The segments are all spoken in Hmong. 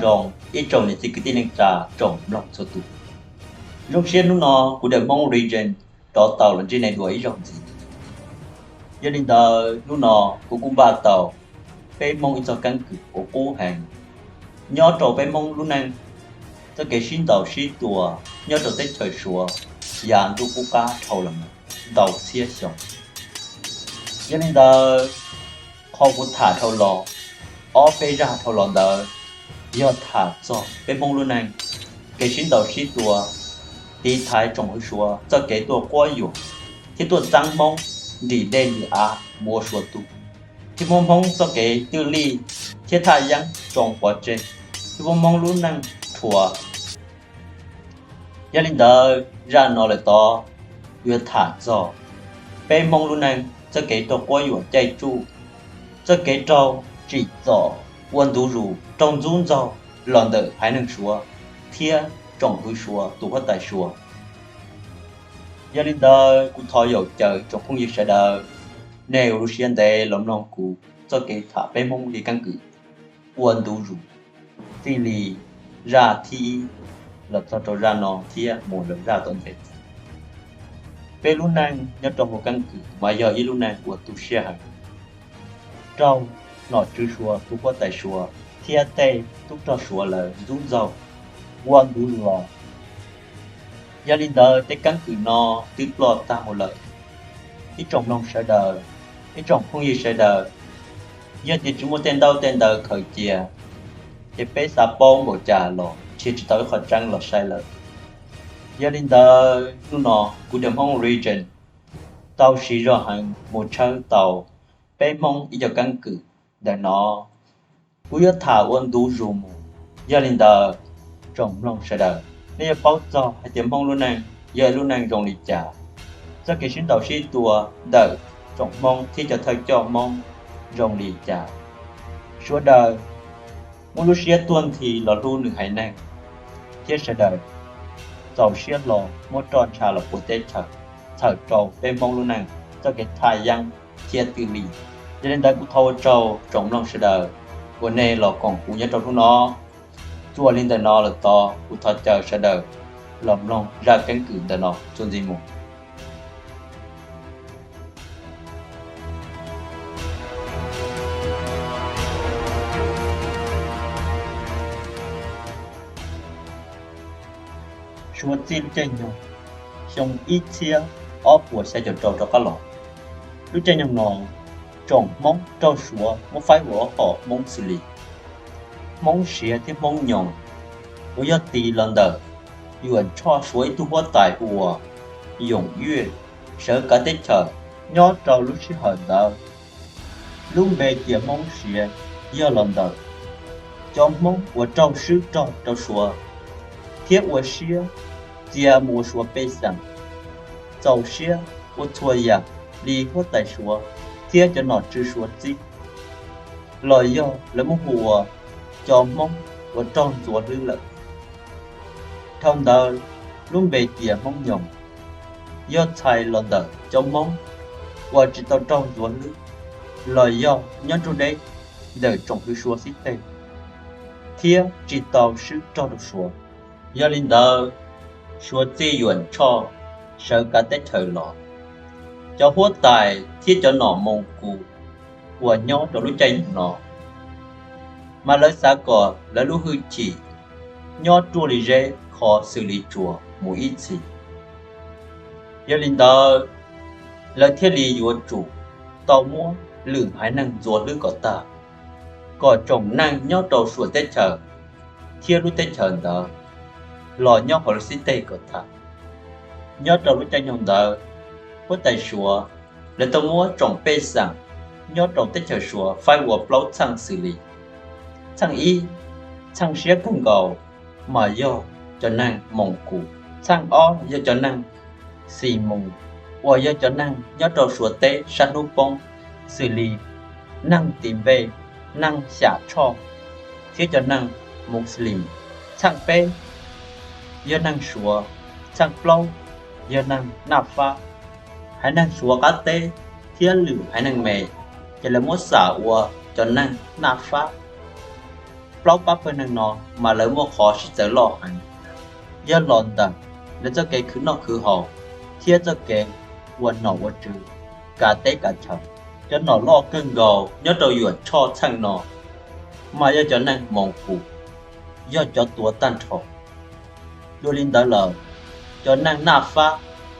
Zoo ib tsoom niam txiv kwv tij neej tsa tsoom mloog txhua tus. Zoo siab hnub no kuv Dawm Hmoob Region rov tau los ntsib nej dua ib zaug ntxiv. Yog li ntawd hnub no kuv kuj npaj tau peb Hmoob ib txoj keeb kwm uas qub heev nyob rau peb Hmoob lub neej, txoj kev sib ntaus sib tua nyob rau teb chaws Suav yav ntuj qub qab dhau los mus ntau txhiab xyoo. Yog li ntawd, qhov kuv tham dhau los, ob peb zaj dhau los ntawd yog tham txog peb Hmoob lub neej, kev sib ntaus sib tua, tiv thaiv tsoom fwv Suav txoj kev tuaj quab yuam thiab tuaj txeeb Hmoob nrim dej nrim av mus ua Suav tug, thiab muab Hmoob txoj kev twj lij thiab thaj yeeb tsoo pov tseg, thiab muab Hmoob lub neej rhuav. Yog li ntawd zaj no lawm tod yuav tham txog peb Hmoob lub neej txoj kev raug quab yuam caij tsuj, txoj kev raug tsim txom ua ntu zus raug ntxub ntxaug los ntawm haiv neeg Suav thiab tsoom fwv Suav tus huab tais Suav. Yog li ntawd kuv thov yaum caw tsoom phooj ywg sawv daws, nej ua lub siab ntev los mloog kuv txoj kev tham peb Hmoob li keeb kwm ua ntu zus, txij li zaj thib ib los txog rau zaj no thiab mus lawm zaj tom ntej. Peb lub neej nyob rau hauv keeb kwm mas yog ib lub neej uas tu siab heev, raug nom tswv Suav tus huab tais Suav thiab tej tub rog Suav lawv ntxub ntxaug ua ntu zus los. Yog li ntawd tej keeb kwm no twb ploj tag mus lawm. Ib tsoom mloog sawv daws, ib tsoom phooj ywg sawv daws, yog tias tsis muaj tej ntaub tej ntawv khaws cia, ces peb xav paub npaum cas los nrhiav tsis tau ib qho tseeb los saib lawm. Yog li ntawd hnub no kuv Dawm Hmoob Region tau siv zog heev mus tshawb tau peb Hmoob ib co keeb kwm ntawm no. Kuv yuav tham ua ntu zus mus, yog li ntawd tsoom mloog sawv daws, nej yuav paub txog hais tias Hmoob lub neej yog ib lub neej zoo li cas, txoj kev sib ntaus sib tua ntawm tsoom Hmoob thiab cov thawj coj Hmoob zoo li cas. Sawv daws muaj lub siab tuag nthi los hlub nws haiv neeg, thiab sawv daws txaus siab hlo muab roj ntsha los puas teb chaws, txhawm rau peb Hmoob lub neej txoj kev thaj yeeb thiab twj lij. Yog li ntawd kuv thov ua tsaug tsoom mloog sawv daws uas nej los koom kuv nyob rau hnub no. Txuas li ntawm no lawm tod kuv thov caw sawv daws los mloog zaj keeb kwm ntawm no txuas ntxiv mus. Suav txij lub caij nyoog xyoo ib txhiab ob puas xya caum rau rov qab los. Lub caij nyoog no, tsoom Hmoob raug Suav muab faib ua ob hom Hmoob xws li Hmoob Siav thiab Hmoob Nyoos, uas yog tis los ntawm Yuam Tshoj Suav ib tug huab tais hu ua Yoom Yuaj sawv kav teb chaws. Nyob rau lub sij hawm ntawd, lub npe tias Hmoob Siav yog los ntawm cov Hmoob uas raug swb rog rau Suav thiab ua siab txia mus ua Suav pej xeem, txaus siab ua txhua yam li huab tais Suav thiab cov nom tswv Suav txib, los yog lawv muab hu ua cov Hmoob uas raug ntxuav hlwb lawm. Dhau ntawd, lub npe tias Hmoob Nyoos yog txhais los ntawm cov Hmoob uas tsis tau raug ntxuav hlwb los yog nyob nruab deb ntawm tsoom fwv Suav xib teg thiab tsis tau swb rog rau Suav. Yog li ntawd, Suav txij Yuam Tshoj sawv kav teb chaws los, cov huab tais thiab cov nom Moos Kus uas nyob rau lub caij nyoog no, mas lawv xav kom lawv lub hwj chim nyob ruaj li zeb kho xws li tsuas mus ib txhis. Yog li ntawd, lawv thiaj li yuav tsum tau muab lwm haiv neeg ntxuav hlwb kom tag, kom tsoom neeg nyob rau Suav teb chaws thiab lub teb chaws ntawd los nyob hauv lub xib teg kom tag. Nyob rau lub caij nyoog ntawd, huab tais Suav lawv tau muab tsoom pej xeem nyob rau teb chaws Suav faib ua plaub txheej xws li: txheej ib, txheej siab kawg nkaus, mas yog cov neeg Moos Kus. Txheej ob yog cov neeg Xis Moos, uas yog cov neeg nyob rau Suav teb sab hnub poob xws li neeg Tis Npej, neeg Xyam Tshoj thiab cov neeg Muslim. Txheej peb yog neeg Suav, txheej plaub yog neeg Naj Fab. Haiv neeg Suav qab teb thiab lwm haiv neeg me, ces lawv muab xam ua cov neeg Naj Fab. Plaub pab pawg neeg no mas lawv muaj qhov sib txawv loj heev, yog los ntawm lawv txoj kev khwv noj khwv haus thiab txoj kev ua nom ua tswv kav teb kav chaw. Cov nom loj kawg nkaus nyob rau Yuam Tshoj txheej no mas yog cov neeg Moos Kus, yog cov tuav tag nrho. Dua li ntawd lawm, cov neeg Naj Fab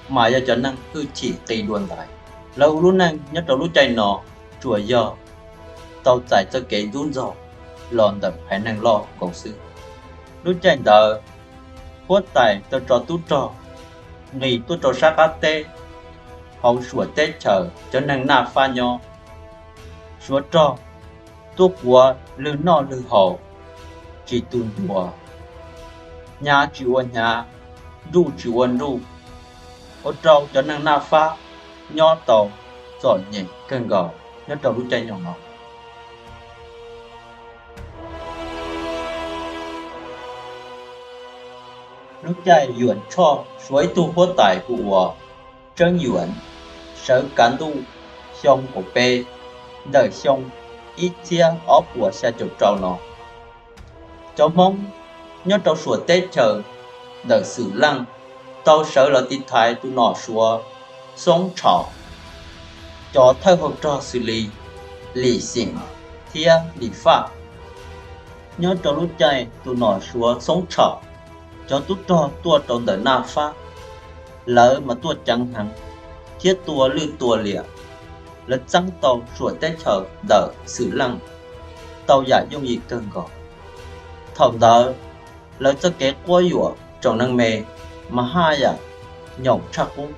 mas yog cov neeg hwj chim qis dua ntais. Lawv ua lub neej nyob rau lub caij no tsuas yog tau txais txoj kev ntxub ntxaug los ntawm haiv neeg loj nkaus xwb. Lub caij ntawd, huab tais tau tso tub rog nqis tuaj rau sab qab teb hauv Suam teb chaws cov neeg Naj Fab nyob. Suav rog tuaj kuav lwg noj lwg haus tsis tu ntua, hnyav tsis ua hnyav, nruj tsis ua nruj, ua rau cov neeg Naj Fab nyob tau txom nyem kawg nkaus nyob rau lub caij nyoog no. Lub caij Yuam Tshoj suav ib tug huab tais hu ua Tseeb Yuam sawv kav ntuj xyoo kaum peb ntawm xyoo ib txhiab ob puas xya caum rau no, cov Hmoob nyob rau Suam teb chaws ntawm Xwm Leej tau sawv los tiv thaiv tus nom Suav Xoob Tsham, cov thawj hau rog xws li Lim Xim thiab Lim Faj. Nyob rau lub caij tus nom Suav Xoob Tsham cov tub rog tuaj rau ntawm Naj Fab, lawv mas tuaj ceev heev thiab tua lwj tua liam. Lawv txeeb tau Suam teb chaws ntawm Xwm Leej tau yam yooj yim kawg nkaus. Thaum ntawd, lawv txoj kev quab yuam tsoom neeg me mas haj yam nyoos tshaj qub,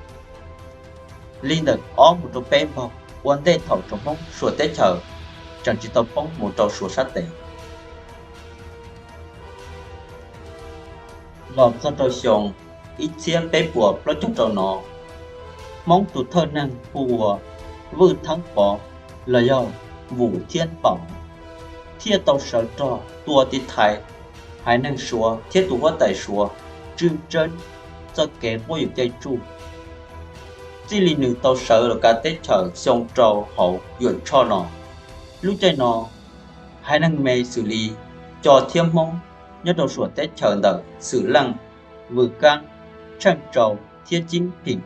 li ntawm ob mus rau peb npaug ua ntej thaum tsoom Hmoob Suam teb chaws tseem tsis tau poob mus rau Suav sab tes. Los txog rau xyoo ib txhiab peb puas plaub caug rau no, Hmoob tus thawj neeg hu ua Vwj Theeb Pov los yog Vus Thiab Paum thiaj tau sawv rog tua tiv thaiv haiv neeg Suav thiab tus huab tais Suav Tswj Tseeb txoj kev quab yuam caij tsuj. Txij li nws tau sawv los kav teb chaws xyoo rau hauv Yuam Tshoj no, lub caij no haiv neeg me xws li Co thiab Hmoob nyob rau Suam teb chaws ntawm Xwm Leej, Vwm Kaab, Tsheej Tsau thiab Cib Phim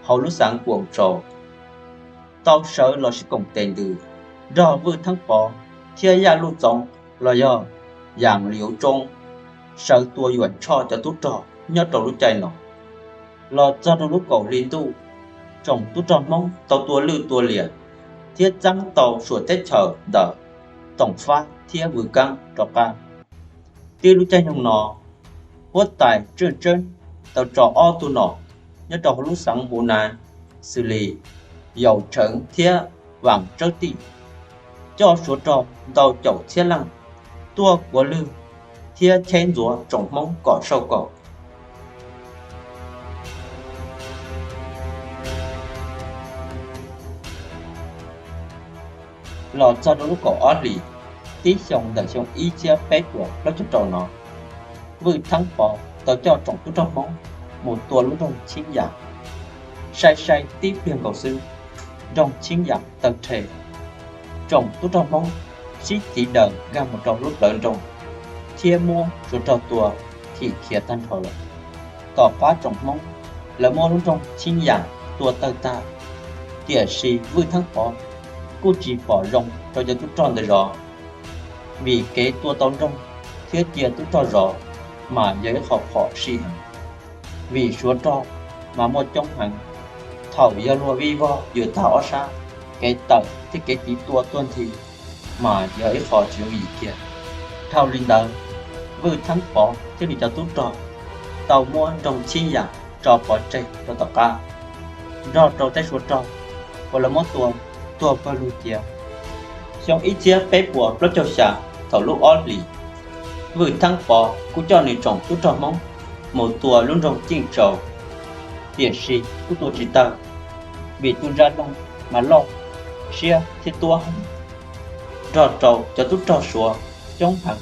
hauv lub xeev Kuam Tsau tau sawv los sib koom tes ntws nrog Vwj Theeb Pov thiab Yaj Luj Txoov los yog Yaas Liuv Tsoob sawv tua Yuam Tshoj cov tub rog nyob rau lub caij no. Los txog rau lub kaum hli ntuj, tsoom tub rog Hmoob tau tua lwj tua liam thiab txeeb tau Suam teb chaws ntawm Toom Fab thiab Vwm Kaab rov qab. Tib lub caij nyoog no, huab tais Tswj Tseeb tau tso ob tug nom nyob rau hauv lub xeev Huv Nas xws li Yaus Tsheev thiab Vaam Tsawb Tij coj Suav rog ntau caum txhiab leej tuaj kuav lwj thiab cheb ntxuav tsoom Hmoob kom sau kaum. Los txog rau lub kaum ob hlis, tib xyoo ntawm xyoo ib txhiab peb puas plaub caug rau no, Vwj Theeb Pov tau coj tsoom tub rog Hmoob mus tua lub nroog Cheeb Yam. Sai sai tib pliag nkaus xwb, nroog Cheeb Yam tawg rhe. Tsoom tub rog Hmoob sib tiv daws nkag mus rau lub plawv nroog thiab muab Suav rog tua thim khiav tag nrho lawm. Tom qab tsoom Hmoob lawv muab lub nroog Cheeb Yam tua tawg tag, tiam sis Vwj Theeb Pov kuj tsis pom zoo rau cov tub rog ntawd zov, vim kev tua tau nroog thiab cia tub rog zov mas yog ib qho phom sij heev, vim Suav rog mas muaj coob heev. Thaum yog luag vij vog yws tag ob sab, kev tawm thiab kev tiv tua tuag nthi mas yog ib qho tsis yooj yim kiag. Dhau li ntawd, Vwj Theeb Pov thiab nws cov tub rog tau muab nroog Cheeb Yam tso pov tseg rau tom qab, nrog rau tej Suav rog uas lawv muab tua tuag pawg lug cia. Xyoo ib txhiab peb puas plaub caug xya, thaum lub ob hlis, Vwj Theeb Pov kuj coj nws tsoom tub rog Hmoob mus tua lub nroog Ceej Tsau, tiam sis kuj tua tsis tawg, vim tus ntsa loog mas loj siab thiab tuab heev, nrog rau cov tub rog Suav coob heev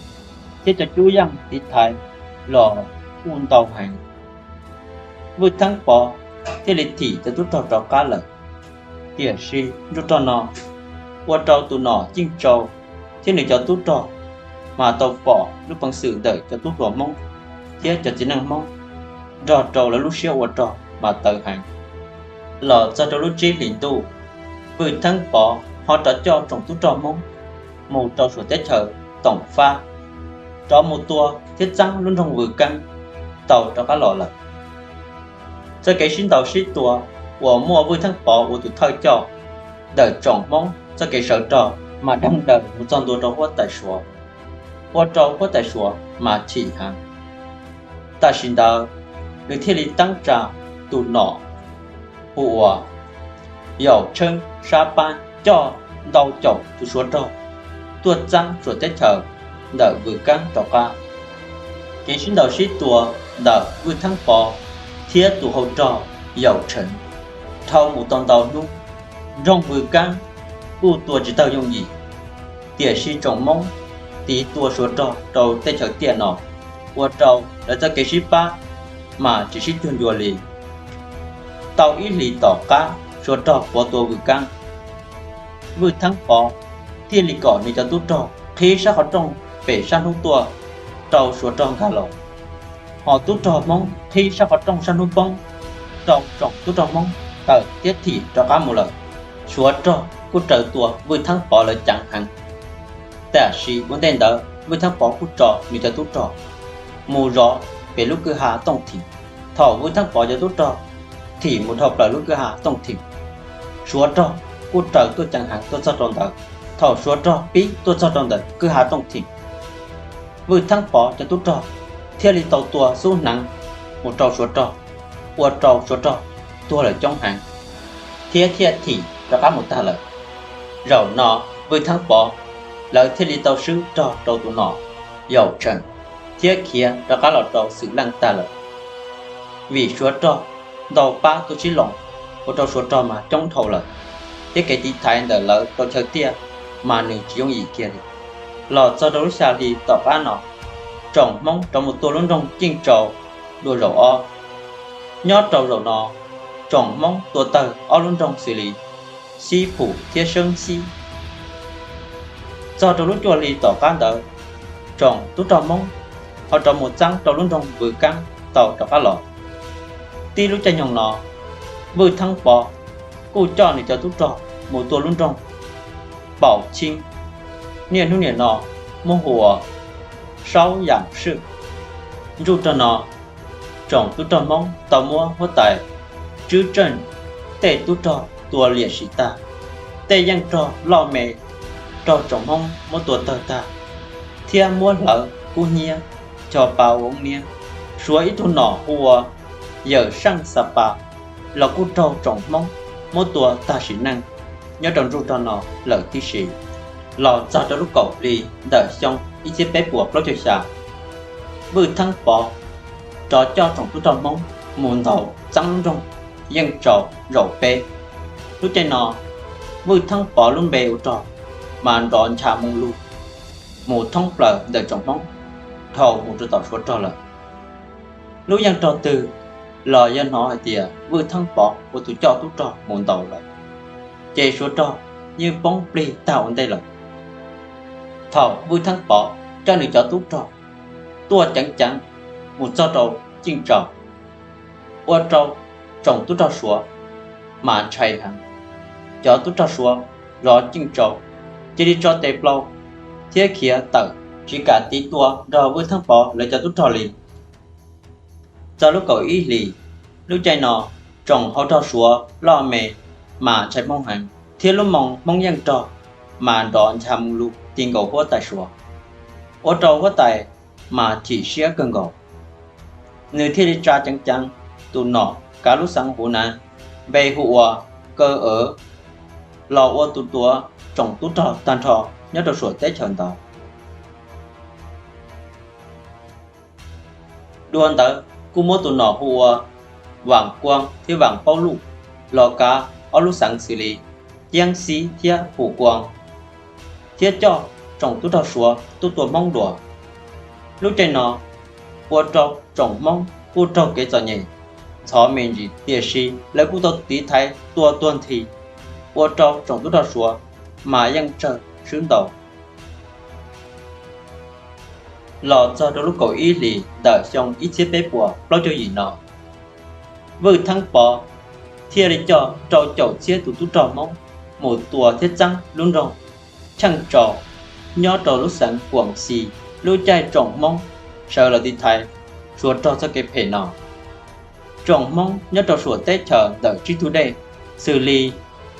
thiab cov cub yeej tiv thaiv los kuj ntau heev. Vwj Theeb Pov thiaj li thim cov tub rog rov qab lawm. Tiam sis nruab rog no ua rau tus nom Ceej Tsau thiab nws cov tub rog mas tau pom lub peev xwm ntawm cov tub hluas Hmoob thiab cov txiv neej Hmoob nrog rau lawv lub siab ua rog mas tawv heev. Los txog rau lub tsib hlis ntuj, Vwj Theeb Pov ho rov coj tsoom tub rog Hmoob mus rau suam teb chaws Toom Fab, rov mus tua thiab txeeb lub nroog Vwm Keeb tau rov qab los lawm. Txoj kev sib ntaus sib tua uas muaj Vwj Theeb Pov ua tus thawj coj ntawm tsoom Hmoob txoj kev sawv rog mas dheev daws mus txog ntua rau huab tais Suav, ua rau huab tais Suav mas chim heev. Tam sim ntawd nws thiaj li teeb tsa tus nom hu ua Yaum Tsheeb Sab Pab coj ntau caum tus Suav rog tuaj txeeb suam teb chaws ntawm Vwm Keeb rov qab. Kev sib ntaus sib tua ntawm Vwj Theeb Pov thiab tus hau rog Yaum Tsheeb dhau mus tau ntau hnub, nroog Vwm Keeb kuj tua tsis tawg yooj yim. Tiam sis tsoom Hmoob tiv tua Suav rog rau teb chaws tiaj no, ua rau lawv txoj kev sib pab mas tsis sib cuag ncua li. Tau ib hlis tom qab Suav rog puav tua Vwm Keeb, Vwj Theeb Pov thiaj li kom nws cov tub rog qhib sab qhov rooj pem sab hnub tuaj rau Suav rog nkag los, ho tub rog Hmoob qhib sab qhov rooj sab hnub poob rau tsoom tub rog Hmoob tawm thiab thim rov qab mus lawm. Suav rog kuj raws tua Vwj Theeb Pov lawv ceev heev. Tam sim ua ntej ntawd Vwj Theeb Pov kuj tso nws cov tub rog mus zov pem lub kwj ha Tooj Thim. Thaum Vwj Theeb Pov cov tub rog thim mus dhau plaws lub kwj ha Tooj Thim, Suav rog kuj raws tuaj ceev heev tuaj txog rau ntawd. Thaum Suav rog pib tuaj txog rau ntawm kwj ha Tooj Thim, Vwj Theeb Pov cov tub rog thiaj li tau tua xub hneev mus rau Suav rog, ua rau Suav rog tuag lawm coob heev thiab thiaj thim rov qab mus tag lawm. Zaum no Vwj Theeb Pov lawv thiaj li tau swb rog rau tus nom Yaum Tsheeb thiab khiav rov qab los rau Xwm Leej tag lawm. Vim Suav rog ntaus pab tuaj sib loos, ua rau Suav rog mas coob dhau lawm, thiab kev tiv thaiv ntawm lawv rau chaw tiaj mas nws tsis yooj yim kiag li. Los txog rau lub xya hli tom qab no, tsoom Hmoob rov mus tua lub nroog Ceej Tsaus dua zaum ob. Nyob rau zaum no, tsoom Hmoob tua tawg ob lub nroog xws li Xib Phum thiab Seeb Xib. Txog rau lub cuaj hli tom qab ntawd, tsoom tub rog Hmoob ho rov mus txeeb rau lub nroog Vwm Keeb tau rov qab los. Tib lub caij nyoog no, Vwj Theeb Pov kuj coj nws cov tub rog mus tua lub nroog Paum Tshiab, niaj hnub niam no muaj hu ua Saub Yam Swm. Ntsuj rog no, tsoom tub rog Hmoob tau muab huab tais Tswb Tseej tej tub rog tua liam sim tag, tej yeej rog loj me raug tsoom Hmoob muab tua tawg tag, thiab muab hlawv kub hnyiab, cho pa ua niab. Suav ib tug nom hu ua Yawm Seej Xa Pas los kuj raug tsoom Hmoob muab tua tag sim neej nyob rau ntsuj rog no lawm tib si. Los txog rau lub kaum hli ntawm xyoo ib txhiab peb puas plaub caug xya, Vwj Theeb Pov rov coj tsoom tub rog Hmoob mus ntaus txeeb lub nroog Yeej Tsaus zaum peb. Lub caij no, Vwj Theeb Pov lub npe ua rog mas nrov ncha moo lug mus thoob plaws ntawm tsoom Hmoob dhau mus rau tom Suav rog lawm. Lub yeej rog twg los yog hnov hais tias Vwj Theeb Pov ua tus coj tub rog mus ntaus lawm, ces Suav rog yeej poob plig tag ua ntej lawm. Thaum Vwj Theeb Pov coj nws cov tub rog tuaj ceev ceev mus txog rau Ceej Tsaus, ua rau tsoom tub rog Suav mas ntshai heev. Cov tub rog Suav zov Ceej Tsaus cia li tso tes plaub thiab khiav tawm, tsis kam tiv tua nrog Vwj Theeb Pov lawv cov tub rog li. Txog lub kaum ib hlis, lub caij no tsoom hau rog Suav loj me mas ntshai Hmoob heev, thiab lub moo Hmoob yeej rog mas nrov ncha moo lug ti nkaus huab tais Suav, ua rau huab tais mas chim siab kawg nkaus. Nws thiaj li tsa ceev ceev tus nom kav lub xeev Huv Nav, npe hu ua Kaw Awv, los ua tus tuav tsoom tub rog tag nrho nyob rau saum teb chaws ntawd. Dua ntawd kuj muab tus nom hu ua Vaam Kuam thiab Vaam Paub Luj los kav ob lub xeev xws li Yeeb Xib thiab Hum Kuam, thiab coj tsoom tub rog Suav tuaj tua Hmoob dua. Lub caij no ua rau tsoom Hmoob kuj raug kev txom nyem ntxhov me ntsis, tiam sis lawv kuj tau tiv thaiv tua tuag nthi, ua rau tsoom tub rog Suav mas yeej tsawg swb ntau. Los txog rau lub kaum ib hlis ntawm xyoo ib txhiab peb puas plaub caug yim no, Vwj Theeb Pov thiaj li coj rau caum txhiab tus tub rog Hmoob mus tua thiab txeeb lub nroog Cheej Tsau nyob rau lub xeev Kuam Xis. Lub caij tsoom Hmoob sawv los tiv thaiv Suav rog txoj kev phem no, tsoom Hmoob nyob rau suam teb chaws ntawm tsib tug dej, xws li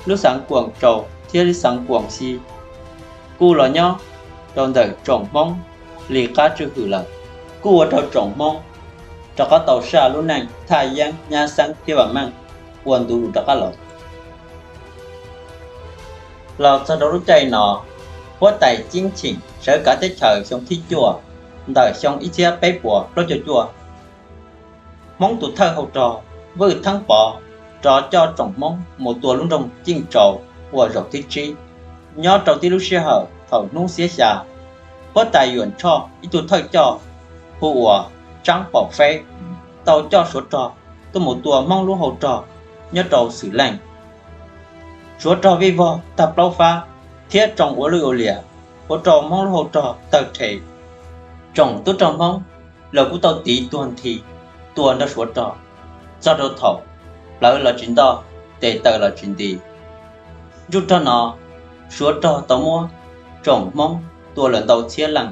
lub xeev Kuam Tsau thiab lub xeev Kuam Xis, kuj los nyob rau ntawm tsoom Hmoob li qab tswj hwm lawm, kuj ua rau tsoom Hmoob rov qab tau saj lub neej thaj yeeb nyab xeeb thiab vam meej ua ntu zus rov qab los. Los txog rau lub caij no, huab tais Ceeb Cheem sawv kav teb chaws xyoo thib cuaj ntawm xyoo ib txhiab peb puas plaub caug cuaj, Hmoob tus thawj hau rog Vwj Theeb Pov rov coj tsoom Hmoob mus tua lub nroog Ceej Tsau uas zaum thib tsib. Nyob rau tib lub sij hawm thaum hnub xiab xya, huab tais Yuam Tshoj ib tug thawj coj hu ua Tsaab Paum Feb tau coj Suav rog tuaj mus tua Hmoob lub hau rog nyob rau Xwm Leej. Suav rog vij vog tag plaub fab thiab tsoo ua luj ua liam, ua rau Hmoob lub hau rog tawg rhe. Tsoom tub rog Hmoob los kuj tau tiv tuag nthi tua nrog Suav rog, txog rau thaum plawv los tsis ntoj, tes taw los tsis nti. Nruj rog no, Suav rog tau muab tsoom Hmoob tua lawm ntau txhiab leej.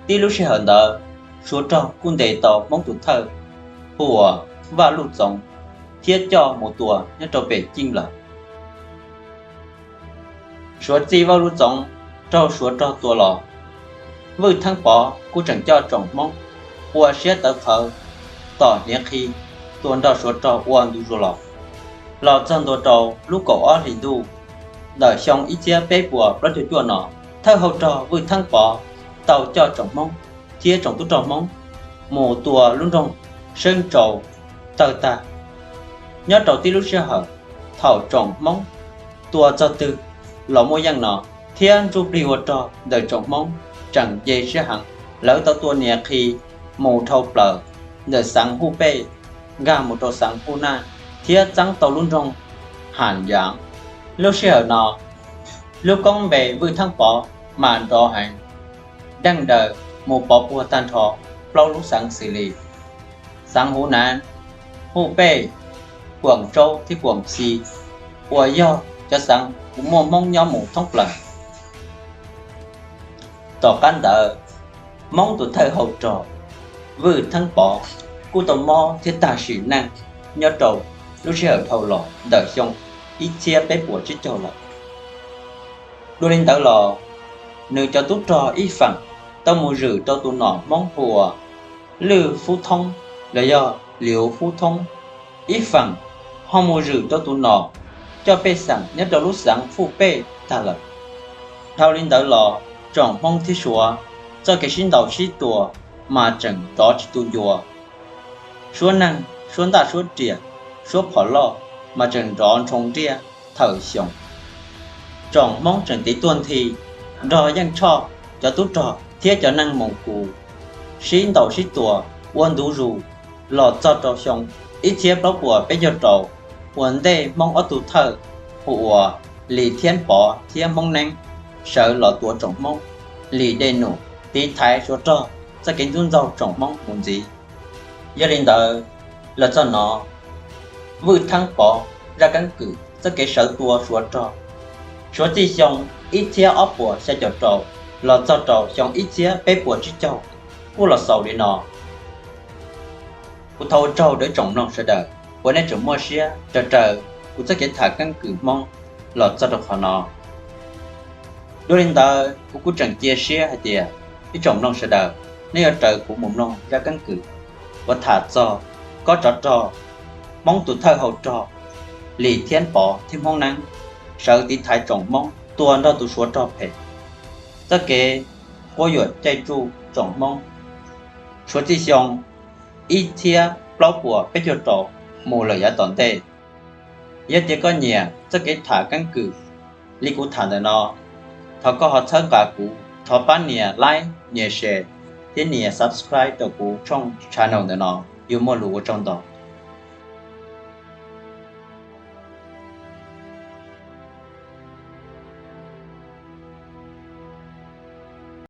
Tib lub sij hawm ntawd, Suav rog kuj ntes tau Hmoob tus thawj hu ua Vaj Luj Txoov thiab coj mus tua nyob rau pem Ceej lawm. Suav txij Vaj Luj Txoov raug Suav rog tua los, Vwj Theeb Pov kuj tseem coj tsoom Hmoob ua siab tawv qhawv tom hniav qhi tua nrog Suav rog ua ntu zus los. Los txog ntua rau lub kaum ob hlis ntuj ntawm xyoo ib txhiab peb puas plaub caug cuaj no, thawj hau rog Vwj Theeb Pov tau coj tsoom Hmoob thiab tsoom tub rog Hmoob mus tua lub nroog Seeb Tsau tawg tag. Nyob rau tib lub sij hawm thaum tsoom Hmoob tua txog twg los muaj yeej no, thiab ntsuj plig ua rog ntawm tsoom Hmoob tseem nce siab heev. Lawv tau tua hniav qhi mus dhau plaws ntawm xeev Huj Pej nkag mus rau xeev Huj Naj thiab txeeb tau lub nroog Ham Yaav. Lub sij hawm no, lub koob npe Vwj Theeb Pov mas nrov heev, deej daws mus pov puag tag nrho plaub lub xeev xws li xeev Huv Nav, Huj Pej, Kuam Tsaub thiab Kuam Xis, uas yog cov xeev uas muaj Hmoob nyob mus thoob plaws. Tom qab ntawd, Hmoob tus thawj hau rog Vwj Theeb Pov kuj tau mob thiab tag sim neej nyob rau lub sij hawm dhau los ntawm xyoo ib txhiab peb puas tsib caug lawm. Dua li ntawd los, nws cov tub rog ib feem tau mus zwm rau tus nom Hmoob hu ua Lwj Fub Thoob los yog Liuv Fub Thoob, ib feem ho mus zwm rau tus nom coj pej xeem nyob rau lub xeev Fuj Pej tag lawm. Dhau li ntawd los, tsoom Hmoob thiab Suav txoj kev sib ntaus sib tua mas tseem nrov tsis tu ncua. Suab neeg, suab ntaj suab riam, suab phom loj mas tseem nrov ntshoo nriaj thawm xyoo. Tsoom Hmoob tseem tiv tuag nthi nrog Yeej Tshoj cov tub rog thiab cov neeg Moos Kus sib ntaus sib tua ua ntu zus los txog rau xyoo ib txhiab plaub puas peb caug rau, ua ntej Hmoob ob tug thawj hu ua Lis Thiab Pov thiab Hmoob Neeb sawv los tuav tsoom Hmoob li dej num, tiv thaiv Suav rog txoj kev ntxub ntxaug tsoom Hmoob mus ntxiv. Yog li ntawd, los txog no, Vwj Theeb Pov zaj keeb kwm txoj kev sawv tua Suav rog, Suav txij xyoo ib txhiab ob puas xya caum rau los txog rau xyoo ib txhiab peb puas tsib caug, kuj los xaus li no. Kuv thov ua tsaug rau ib tsoom mloog sawv daws uas nej tseem muaj siab raws raws kuv txoj kev tham keeb kwm Hmoob los txog rau qhov no. Dua li ntawd, kuv kuj tseem cia siab hais tias ib tsoom mloog sawv daws nej yuav raws kuv mus mloog zaj keeb kwm uas tham txog kob tsov rog Hmoob tus thawj hau rog Lis Thiab Pov thiab Hmoob Neeb sawv tiv thaiv tsoom Hmoob tua nrog tus Suav rog phem, txoj kev quab yuam caij tsuj tsoom Hmoob Suav txij xyoo ib txhiab plaub puas peb caug rau mus lawm yav tom ntej. Yog tias koj nyiam txoj kev tham keeb kwm li kuv tham ntawm no, thov koj ho txhawb nqa kuv, thov pab nias like, nias share thiab nias subscribe rau kuv tshooj channel ntawm no. Yuav muaj lus ua tsaug ntau.